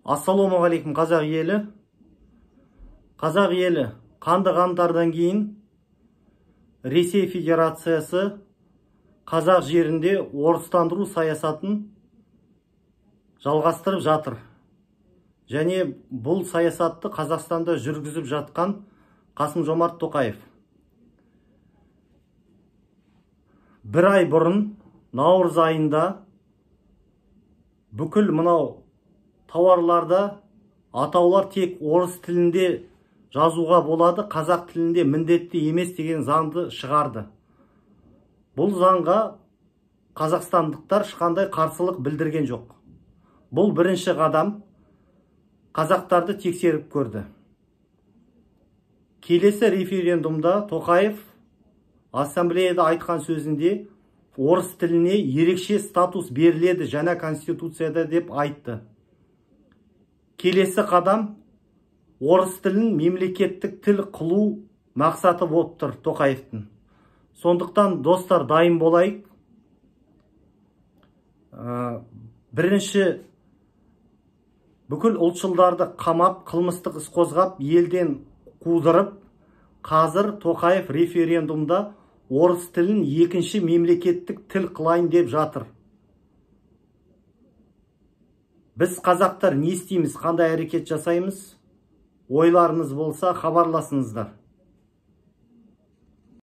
Ассалаумағалейкум, қазақ елі. Қазақ елі, қанды қаңтардан кейін Ресей Федерациясы қазақ жерінде орыстандыру саясатын жалғастырып жатыр. Және бұл саясатты Қазақстанда жүргізіп жатқан Қасым-Жомарт Тоқаев. Бір ай бұрын, наурыз айында бүкіл мынау тауарларда атаулар тек орыс тілінде жазуға болады, қазақ тілінде міндетті емес деген заңды шығарды. Бұл заңға қазақстандықтар ешқандай қарсылық білдірген жоқ. Бұл бірінші қадам, қазақтарды тексеріп көрді. Келесі референдумда Тоқаев ассамблеяда айтқан сөзінде орыс тіліне ерекше статус беріледі жаңа конституцияда деп айтты. Келесі қадам орыс тілін мемлекеттік тіл қылу мақсаты болып тұр Тоқаевтың. Сондықтан, достар, дайын болайық. Бірінші, бүкіл ұлтшылдарды қамап, қылмыстық іс қозғап, елден қудырып, қазір Тоқаев референдумда орыс тілін екінші мемлекеттік тіл қылайын деп жатыр. Біз қазақтар не істейміз, қандай әрекет жасаймыз? Ойларыңыз болса, хабарласыңыздар.